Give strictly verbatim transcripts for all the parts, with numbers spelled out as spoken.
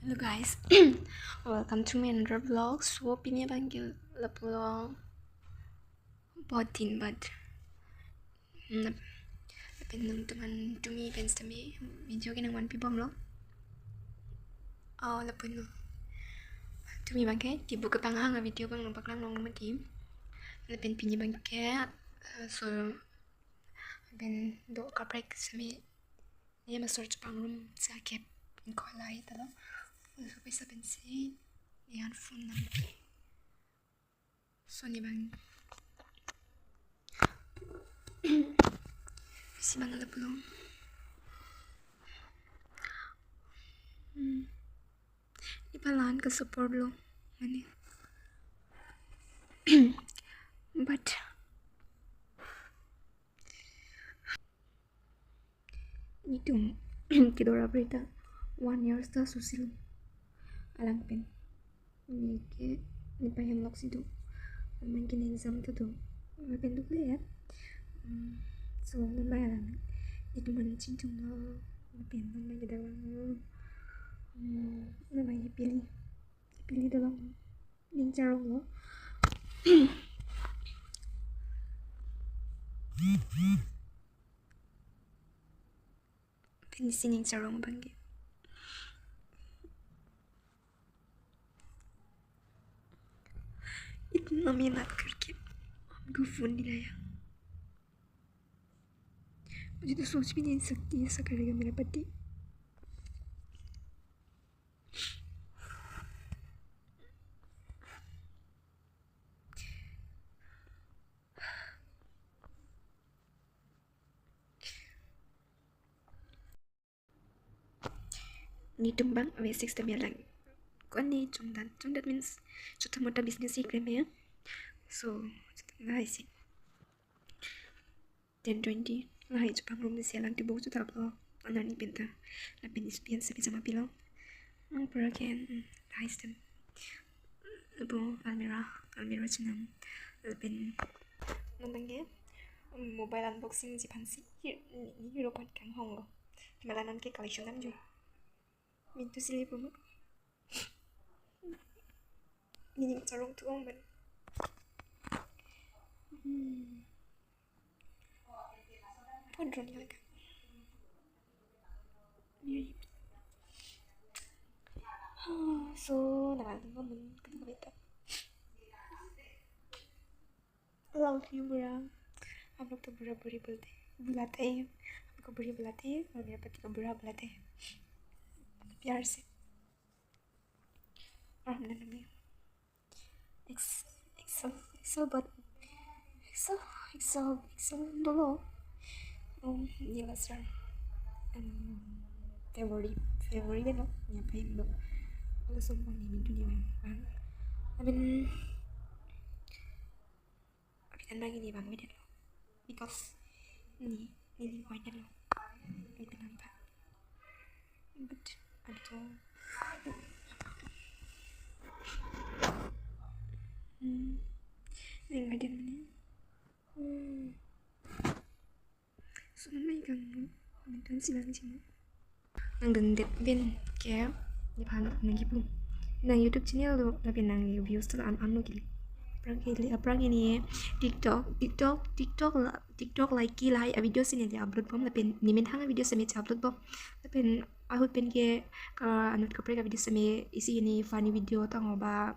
Hello guys, welcome to my another vlog. So pini abang ke lapulo botin but lapen nangtum an tumi pen sitame video ke nangvanpi bomlo. Oh, lapen nangtum abang ke tibu kepanghang a video abang nangpaklang long mati. Lapen pini abang ke uh, so lapen do kaprek sitame ne masor chepangrum sa kep kolai talo. So pisa pensi ne an phone nangpi. So ne abang pisi abang lapulo. Hmm. Ne palan ka support lo mane. But netum kedora berita one year ta susil alang pen. Ne ke ne pahemlok si do. Amen ke ne exam ta do. Amen pen duk le ya. Hmm, so non bai alang. Netum an chingchung lo. Amen pen non bai kedang lo. Hmm, non bai pili. Pili dolang. Ning charong lo. Pini si ning charong abang ke. इतना मेहनत करके हमको फोन दिलाया। मुझे तो सोच भी नहीं सकती ऐसा करेगा मेरा पति। Netum abang basic sitame alang. Ko-an ne chongdan, chongdan means chota mota business si krem ya. So chota mota hai si ten twenty lahai chepangrum si alang tibu chota lo. Anani pinta lapen ispian sepi sama pilo. Ang pura ken hai stem. Lapu almirah, almirah chenam. Lapen non abang ke mobile unboxing si aphan si hir-, ni hero aphan kanghong lo. Mala non ke collection dam jo. Mintu sili pumu. Nening charong tu ong ban. Hmm. Pondron yang kan. So, nang alin mo mun kan kami ta. Love you, bura. हम लोग तो बुरा बुरी बोलते हैं, बुलाते हैं। हमको बुरी बुलाते हैं और मेरे पति को बुरा बुलाते हैं। प्यार से। और हमने नमी ex, excel, excel but, excel, excel, excel dolo. Um, nila sir. Um, February, February beno, niya pa indo. Laso mo ni mintu ni memang. I mean, apitan bagi ni bang beda lo. Because ni, ni ni point lo. Apitan bang. But, aduh. Hmm. Ni nggak ada ni. Hmm. So, non bai kang, non si lang chimo. Nangdundet pen ke, nephan nangkipu. Nang YouTube channel do, lapen nang views ta an an lo kili. Aphrang kili, aphrang ini TikTok, TikTok, TikTok la, TikTok like ki lahai a video si ne upload bom, lapen nemen hang a video sitame upload bom. Lapen ahut pen ke, ka anut kaprek a video sitame isi ini funny video tang ba.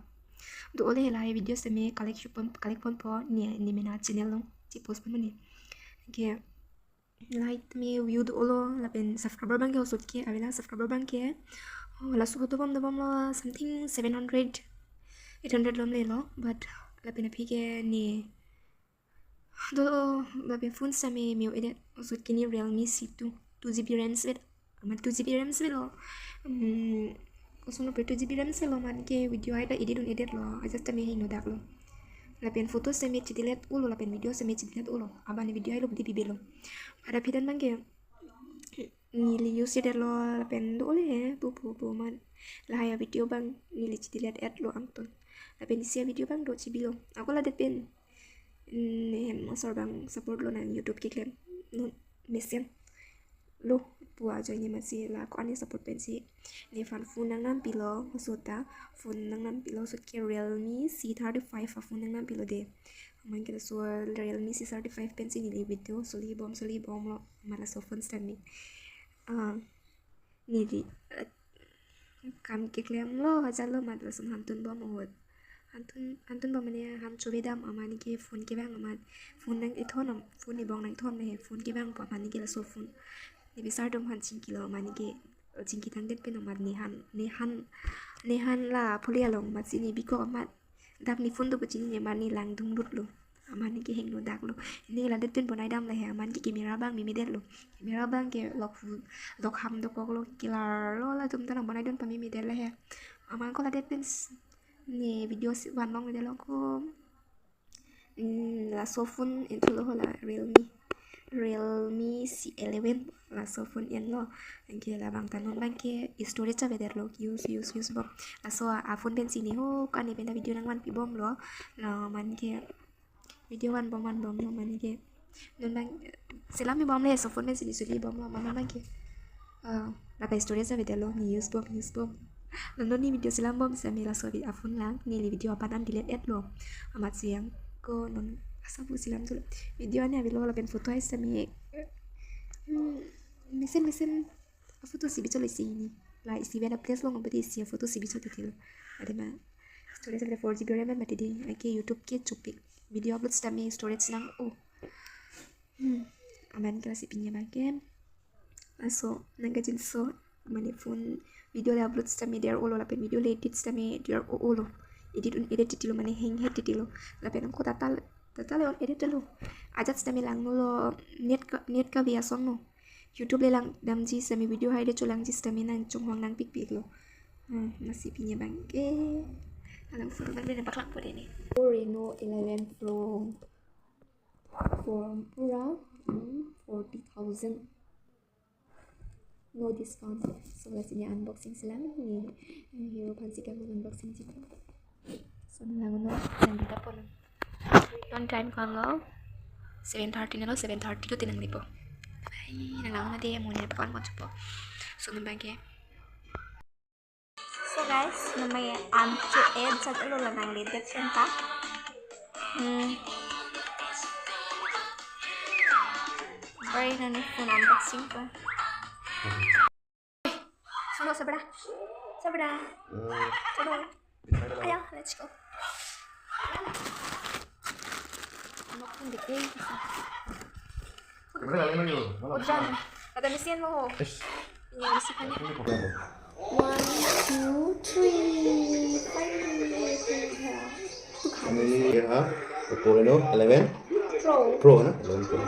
Do ole lahai video sitame collect pon, collect ponpo ne, nemen a channel along si post pon ne. Ke like tame view do olo, lapen subscriber abang ke osot ke, avela subscriber abang ke. Oh, laso photo bom do bomlo something seven hundred, eight hundred lom lelo, but lapen aphi ke ne do, lapen phone sitame me-o edet, osot ke ne Realme C two, two G B RAM svet, amat two G B RAM svet lo. Hmm, osot no pe two G B RAM svet lo, amat ke video hai ta edit un edet lo, ajat tame hingno dak lo. Lapen photo sitame chidelete ulo, lapen video sitame chidelete ulo. Abang ne video hai lo budi bibelo. Pada phitan abang ke neli use edet lo, lapen do ole he, pu pu pu amat. Lahai a video abang neli chidelete et lo angton. Lapen isi a video abang do chibilo. Ako ladet pen. Hmm, ne hem asor abang support lo nang YouTube keklem. No, mesen. Lo, pu ajoine amatsi la ko-an ne support pensi nephan phone nangnampilo, laso ta phone nangnampilo, laso ke Realme C thirty-five a-phone nangnampilo de. Aman ke laso Realme C thirty-five pensi neli video soli bom soli bomlo, amat laso phone sitame. Ah, neli, eh, kam keklemlo, hajarlo amat lason hantun bom ahut. Hantun, hantun bom mane ham chovedam amat neke phone kevang amat. Phone nang-ithon am, phone ibong nang-ithon le he, phone kevang pu amat neke laso phone. Ne bisar atum aphan chingkilo amat neke, chingki tangdet pen amat nephan, nephan, nephan la phuli along amatsi ne bikok amat. Dak ne phone do pu chinine amat ne langdunglutlo. Amat neke hingno daklo. Ne ladet pen bonai dam le he, amat neke camera abang memedetlo. Camera abang ke lok hu-, lok ham dokoklo, kelarlo, latum ta nang bonaidun pamemedetlo he. Amat ko ladet pen s-, ne video si van longledetlo ko. Hmm, laso phone enthulo ho la Realme. Realme C eleven laso phone enlo. Anke labang ta non abang ke storage avedetlo, use, use, use bom. Laso a-phone pensi ne ho ko-an ne pen ta video nangvanpi bomlo. La amat ke video van bom van bomlo amat ke. Non abang selam pi bomle, laso phone pensi ne soli bomlo amat non abang ke. Ah, lapen storage avedetlo, ne use bom, use bom. Non non ne video selam bom sitame laso vi a-phone lang, neli video aphan an delete etlo. Amatsi yang ko non asa pu selam tu video ane avelo lapen photo hai sitame. Hmm, mesen mesen a-photo si bichot lo isi ne. La isi vela place long bade isi a-photo si bichot titilo. Adema storage le four G B RAM mati de, anke YouTube ke chopik. Video upload sitame storage nang-o. Hmm, amat ke lasi pini abang ke. Laso nangkachinso mane phone video le upload sitame der-olo lapen video le edit sitame der-o-olo. Edit un-edit titilo mane hang het titilo. Lapen angko data, data le on-edit lo. Ajat sitame langno lo net ka, net kave asonlo. YouTube le langdamji sitame video hai de cholangji sitame nangchonghong nangpikpiklo. Hmm, lasi pini abang ke. Alang photo abang de nangpaklangpo de ne. Oppo Reno eleven Pro. For pura, hmm, forty thousand. No discount. So, lasi ne unboxing selam ne, eh, hero aphansi kam unboxing jipo. So, nanglang non, nang kita pon. Non time ko-an lo, seven thirty nelo, seven thirty to tinang lipo. Ai, nanglang non de, mo ne pakon mo chupo. So, non abang ke. So guys, non abang ke an chu ad sat lo la nangledet pen ta. Hmm. Bari non ne phone unboxing ko. Suno sabra. Sabra. Suno. Ayo, let's go. Ano kung dikit? Ujan. Ada mesin mo. Ini mesin kan? One, two, three. Finally, I have two cameras. Ini ya, Oppo Reno eleven Pro. Pro है ना? Eleven Pro.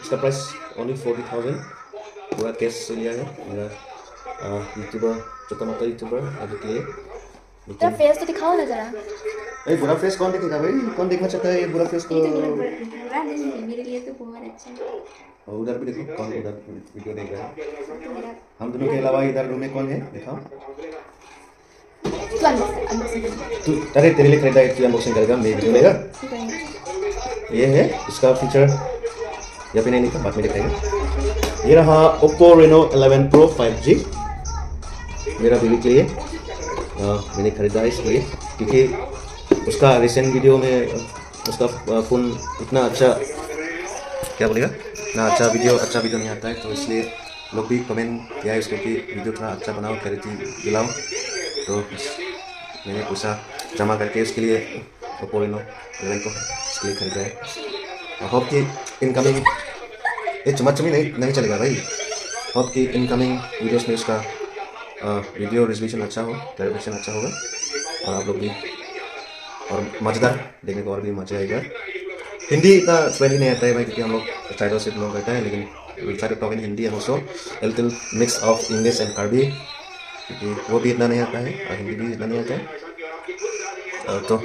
इसका price only forty thousand. पूरा cash से लिया है मेरा, अ, YouTuber, छोटा मोटा YouTuber अभी के लिए। तेरा face तो दिखाओ ना जरा। ए, बुरा face कौन देखेगा भाई? कौन देखना चाहता है ये बुरा face को? ये तो मेरा बुरा, बुरा नहीं है, मेरे लिए तो बहुत अच्छा है। और उधर भी देखो, कौन उधर video देख रहा है। तो मेरा हम दोनों के अलावा इधर रूम में कौन है? दिखाओ। तू unbox कर, unboxing कर। तू, अरे, तेरे लिए खरीदा है, तू unboxing करेगा, मैं video लेगा। ठीक है। ये है इसका feature, यहाँ पे नहीं लिखा, बाद में दिखाएगा। ये रहा Oppo Reno eleven Pro five G, मेरा बीवी के लिए। अ, मैंने खरीदा है इसलिए, क्योंकि उसका recent video में उसका, अ, phone इतना अच्छा, क्या बोलेगा, इतना अच्छा video, अच्छा video नहीं आता है, तो इसलिए लोग भी comment किया है उसको कि video थोड़ा अच्छा बनाओ, quality दिलाओ। तो बस मैंने पैसा जमा करके उसके लिए Oppo Reno eleven को इसके लिए खरीदा है। और hope कि incoming, ये चम्मच चम्मी नहीं, नहीं चलेगा भाई। Hope कि incoming videos में उसका, अ, video resolution अच्छा हो, clarification अच्छा होगा, और आप लोग भी, और मज़ेदार देखने को और भी मज़ा आएगा। हिंदी इतना fluently नहीं आता है भाई, क्योंकि हम लोग tribal से belong करता है, लेकिन we'll try to talk in Hindi and also a little mix of English and Karbi, क्योंकि वो भी इतना नहीं आता है और हिंदी भी इतना नहीं आता है। अ, तो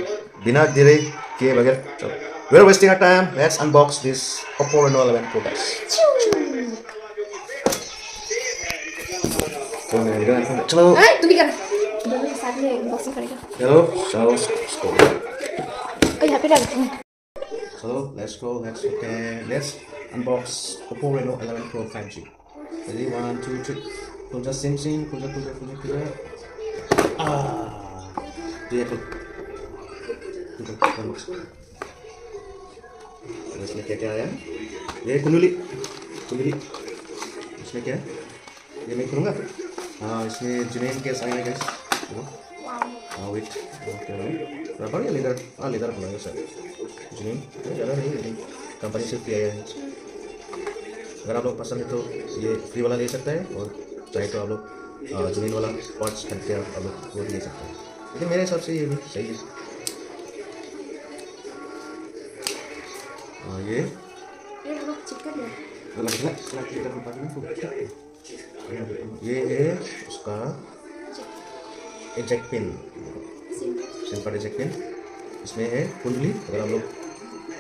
बिना देरी किए बगैर, तो without wasting our time, let's unbox this Oppo Reno eleven Pro, guys। चलो, मेरे video में चलो। ए, तुम भी कर। दोनों के साथ में unboxing करेगा। चलो, चलो, let's go। ओ, यहाँ पे डाल दो। So, let's go, let's, okay, let's unbox Oppo Reno eleven Pro five G। Ready, one, two, three. खुल जा सिम सिम, खुल जा, खुल जा, खुल जा, खुल जा। आ, ये खुल। खुल जा, खुल जा। और इसमें क्या क्या आया? ये कुंडली, कुंडली। इसमें क्या है? ये मैं खोलूंगा। हाँ, इसमें जुनैन केस आएगा, गाइस। देखो। हाँ, वेट। ओके, रबर या लेदर? हाँ, लेदर बनाएगा सर। जुनैन, ये ज़्यादा नहीं, लेकिन कंपनी से फ्री आया है। अगर आप लोग पसंद है तो ये फ्री वाला ले सकता है, और चाहे तो आप लोग, अ, जुनैन वाला पार्ट्स खरीद के आप, आप लोग वो भी ले सकते हैं। लेकिन मेरे हिसाब से ये भी सही है। हाँ, ये ये बहुत चिकन है। ये है उसका exact pin, simple. Simple exact pin. इसमें है कुंडली, अगर आप लोग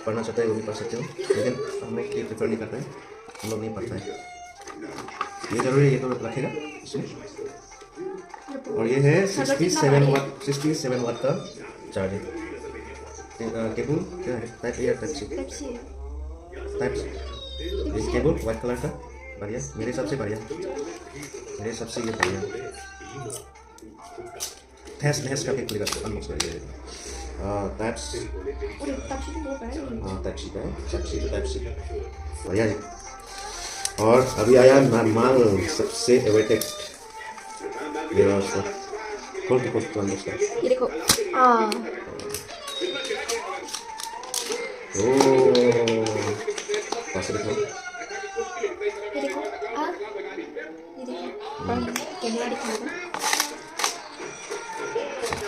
पढ़ना चाहते हैं वो भी पढ़ सकते हो, लेकिन हम लोग ये प्रेफर नहीं करते हैं, हम लोग नहीं पढ़ता है। ये जरूरी है, ये तो रखेगा इसमें। और ये है मतलब कितना सिक्सटी सेवन भारी? वाट, सिक्सटी सेवन वाट का चार्जर। अ, केबल क्या है? टाइप ए या टाइप सी? टाइप सी है। Type C. ये केबल व्हाइट कलर का बढ़िया, मेरे हिसाब से बढ़िया, मेरे हिसाब से ये बढ़िया। तहस नहस करके खुलेगा, अनबॉक्स करिए। Type C. अरे, टाइप सी तो बहुत बड़ा है। हाँ, टाइप सी का है, टाइप सी तो टाइप सी। बढ़िया है। और अभी आया ना माल, सबसे एवेटेड। ये रहा उसका। खोल के, खोल के, अनबॉक्स कर। ये देखो। हाँ। ओ, पास देखो। ये देखो। हाँ। ये देखो। और कैमरा दिखा दो।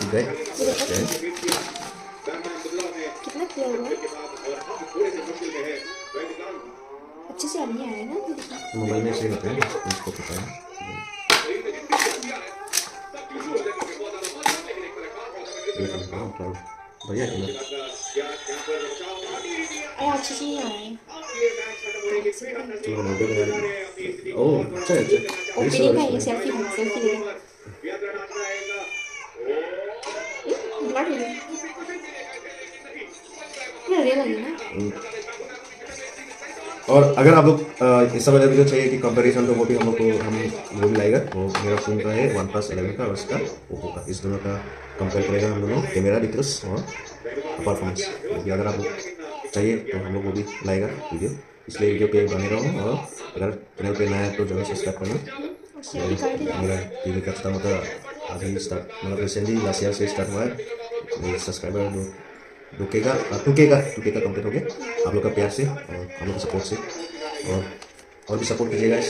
ठीक है। ये देखो। ठीक है। कितना क्लियर हुआ है? अच्छे से नहीं आया ना, ये देखो। मोबाइल में से होता है, इसको पता है। ये देखो, हाँ, बढ़िया है। अरे, अच्छे से नहीं आया है। तो मोबाइल में, ओ, अच्छा है, अच्छा है। ओपनिंग का ये सेल्फी, सेल्फी ले। हम्म, बढ़िया लगे। ये बढ़िया लगे ना? हम्म। और अगर आप लोग, अ, ऐसा वाला वीडियो चाहिए कि कंपैरिजन, तो वो भी हम लोग को, हम, वो भी लाएगा। वो मेरा फोन का है, वन प्लस इलेवन का और इसका ओप्पो का, इस दोनों का कंपेयर करेगा हम दोनों, कैमरा डिटेल्स और परफॉर्मेंस। वो भी अगर आप लोग चाहिए तो हम लोग वो भी लाएगा वीडियो। इसलिए वीडियो पे बने रहो, और अगर चैनल पे नया है तो जरूर सब्सक्राइब कर लो। शेयर भी कर देना। मेरा टीवी का छोटा मोटा अभी स्टार्ट, मतलब रिसेंटली लास्ट ईयर से स्टार्ट हुआ है। मेरे सब्सक्राइबर दो, दो के का, अ, टू के का, टू के का कंप्लीट हो गया। आप लोग का प्यार से और आप लोग का सपोर्ट से, और, और भी सपोर्ट कीजिएगा।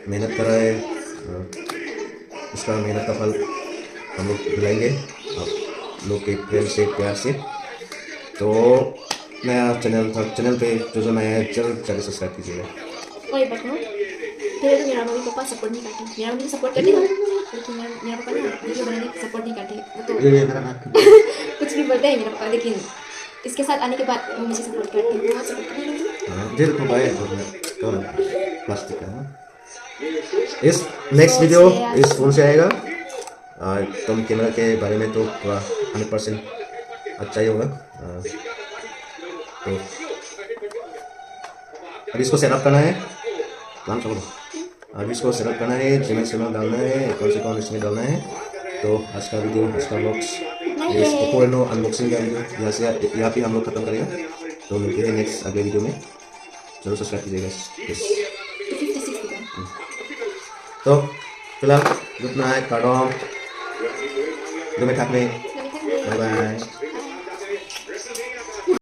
मेहनत कर रहा है, अ, उसका मेहनत का फल हम लोग दिलाएंगे आप लोग के प्रेम से, प्यार से। तो नया चैनल था, चैनल पे जो जो नया है, जरूर जाके सब्सक्राइब कीजिएगा। कोई बात नहीं, पहले तो मेरा मम्मी पापा सपोर्ट नहीं करते, मेरा मम्मी सपोर्ट करती है, लेकिन मेरा, मेरा पापा ना वीडियो बनाने में सपोर्ट नहीं करते, वो तो ये, ये मेरा हाथ। कुछ भी बोलते हैं मेरा पापा, लेकिन इसके साथ आने के बाद वो मुझे सपोर्ट करते हैं, बहुत सपोर्ट करते हैं। हाँ, ये देखो भाई, कौन प्लास्टिक का है? इस नेक्स्ट वीडियो इस फोन से आएगा। आ, एकदम कैमरा के बारे में तो पूरा हंड्रेड परसेंट अच्छा ही होगा। आ, तो अब इसको सेटअप करना है, काम चलो। अब इसको सेटअप करना है, जीमेल सीमेल डालना है, अकाउंट अकाउंट इसमें डालना है। तो आज का वीडियो, आज का ब्लॉग्स, इस ओप्पो रेनो अनबॉक्सिंग का वीडियो यहाँ से, यहाँ पे हम लोग खत्म करेंगे। तो मिलते हैं नेक्स्ट अगले वीडियो में। जरूर सब्सक्राइब कीजिएगा। यस। फिफ्टी सिक्स का। तो फिलहाल good night, kardom। Dumi thak me। Dumi thak me। Bye bye.